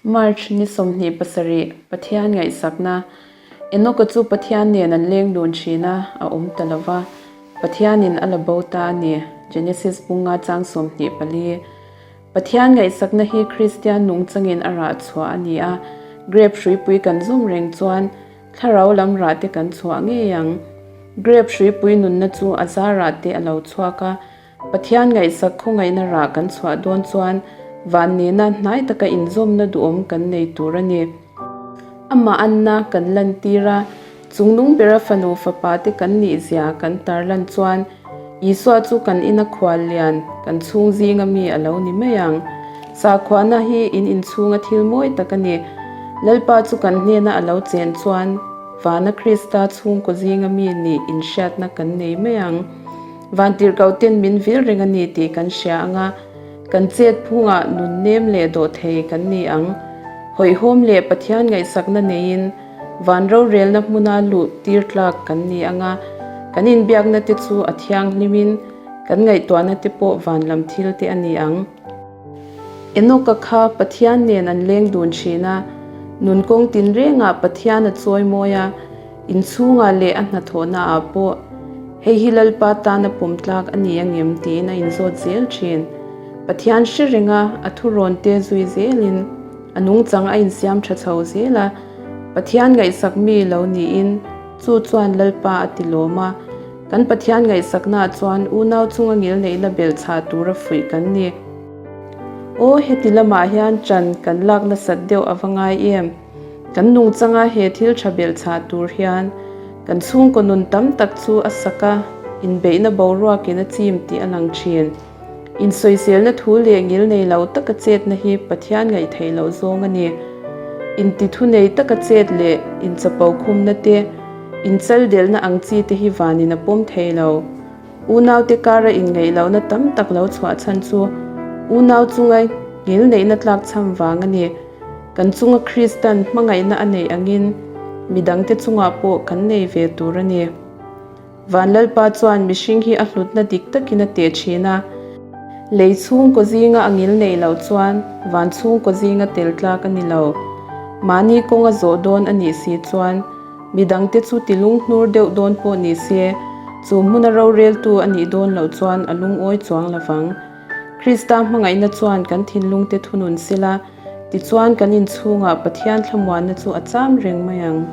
March ni 27, Pathian ngaihsakna. Enoka chu Pathian nen an leng dun thin a, a awm ta lo va. Pathianin a la bo ta a ni, Genesis bunga chang 24. Pathian ngaihsakna hi Kristian nungchangin a rah chhuah a ni a, grape hruipui kan zawm reng chuan thlarau lam rah te kan chhuah ngei ang. Grape hruipui nunna chu a zarah te a lo chhuak a, Pathian ngaihsak khawngaihna rah kan chhuah dawn chuan van nena hnai taka inzawmna duhawm kan nei tur a ni. Amah anna kan lantir a, chungnung bera fanu fapa te kan nih zia kan tarlan chuan Isua chu kan ina khual lian, kan chhung zinga mi a lo ni mai ang. Sakhuana hi in inchhunga thil mawi tak a ni. Lalpa chu kan hnena a lo chen chuan vana Krista chhungkaw zinga mi nih inhriatna kan nei mai ang. Vantirhkoh ten min vil reng a ni tih kan hria ang a, kan chet phungah nun nem leh dawh thei kan ni ang. Hawihhawm leh Pathian ngaihsakna neiin van rorelna hmuna luh tir tlak kan ni ang a, kan inbiakna te chu a thianghlimin kan ngaihtuahna te pawh van lam thil te a ni ang. Enoka kha Pathian nen an leng dun thin a, nun kawng tinrengah Pathian a chawi mawi a, Inchhungah leh a hnathawhnaah pawh hei hi Lalpa tana pawm tlak a ni angem tiin a inzawt zel thin. Pathian hre renga a thurawn te zui zelin a nungchang a insiam tha chho zel a, Pathian ngaihsak mi lo niin chu chuan Lalpa a ti lawm a, kan Pathian ngaihsaknaah chuan unau chunga ngilneihna belhchhah tura fuih kan ni. Aw heti lamah hian ṭan kan lak nasat deuh a va ngai em? Kan nungchanga he thil tha belhchhah tur hian kan chhungkaw nun tam tak chu a sak a, inbeihna boruakin a chim tih a lang thin. Insawiselna thu leh ngil nei lo taka chetna hi Pathian ngaihtheih loh zawng a ni. Intithunei taka chet leh inchapo khumna te, inchaldelna ang chi te hi vanin a pawm thei lo. Unaute kara inngeih lohna tam tak lo chhuah chhan chu unau chunga ngil neihna tlakchham vang a ni. Kan chunga Kristan hmangaihna a neih angin midangte chungah pawh kan nei ve tur a ni. Van Lalpa chuan mihring hi a hlutna dik takin a teh thin a. Lei chhungkaw zinga a ngil neih loh chuan van chhungkaw zinga tel tlak a ni lo. Mahni kawnga zawh dawn a nih si chuan midangte chu tilunghnur deuh dawn pawh ni se, chu hmuna roreltu a nih dawn loh chuan a lungawi chuang lovang. Krista hmangaihna chuan kan thinlungte thunun sela, tichuan kan inchhungah Pathian thlamuanna chu a cham reng mai ang.